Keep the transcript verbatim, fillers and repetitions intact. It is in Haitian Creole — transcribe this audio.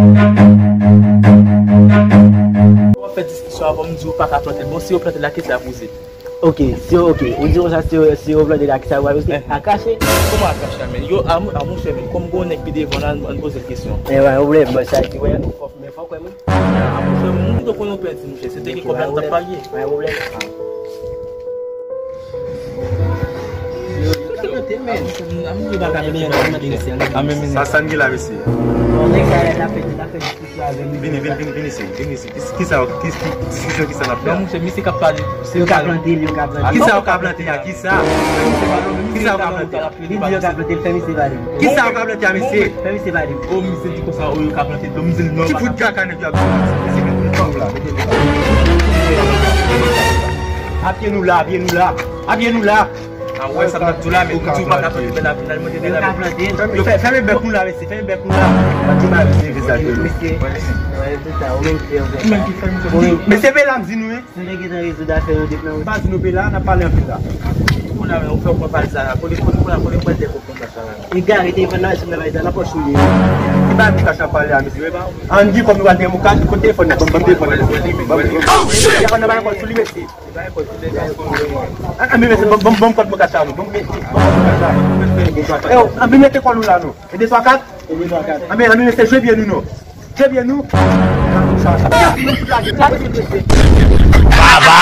W ap fè diskisyon avan m di w pa ka plante l. Bon, si yo plante l la, kisa pou se? Ok, si yo, ok, ou di konsa, si yo, si yo plante l la, kisa pou se? A kache? Kòman a kache a, men? Yo, a, a monchè, men, kòm gon nèg pi devan la, ann, ann poze l kesyon. E, wè, ou vle, bon, sa ki, wè, ou fò, men fò kwè, mwen. A monchè, moun ki te konnen w pèdi, monchè, se te gen kòb la nou t ap parye. Wè, wè, wè. Sa, sa n gen la, mesye? Vini, vini, vini, vini isi, vini isi. Ki, ki sa, ki, ki diskisyon ki sa n ap fè a? Yo ka plante l, yo ka plante l. Ki sa yo ka plante a? Ki sa? Ki sa yo ka plante a? Li di yo ka plante l, fè misye pale. Ki sa yo ka plante a, mesye? Fè misye pale. O, misye di konsa, o, yo ka plante l, misye di non. Ki bout kaka nèg yo ap di? Mesye, mete fanm la, mete fanm la. Apye nou la, apye nou la. Apye nou la. A wè sa m t ap di w la, men ou di w pa ka plante, men la final mwen te gen la. Yo fè, fèmen bèk nou la, mesye, fèmen bèk nou la. Pa di bagay, mesye, fè sa, mesye. Mesye, wè, se sa, ou menm ki fè, ou menm ki fè, mesye. Mesye, pe la m di nou, wi. Nou te gentan rezoud afè yo depi nan. M pa di nou, pe la, n ap pale anpil la. Kounye a, ou fè w konn pale sa la. Kote, kote, kounye a, kote mwen te konn sa la. Egare, telefòn nan, sou nan valiz la, nan pòch ou li ye. Ki bagay moukache ap pale a, mesye? Ann di kòm nou pral peye moukache, kote telefòn nan? Ban m, ban m telefòn nan. Telefòn nan pa nan pòch ou li, mesye. Ann, ann, mesye, ban m, ban m, ban m kòd moukache a, non. Ban m, ban m kòd moukache a. Yo, ann, mete kòl ou la, non. E de twa kat? Ann, ann, mesye, jwe byen nou, non. Jwe byen nou. Baba.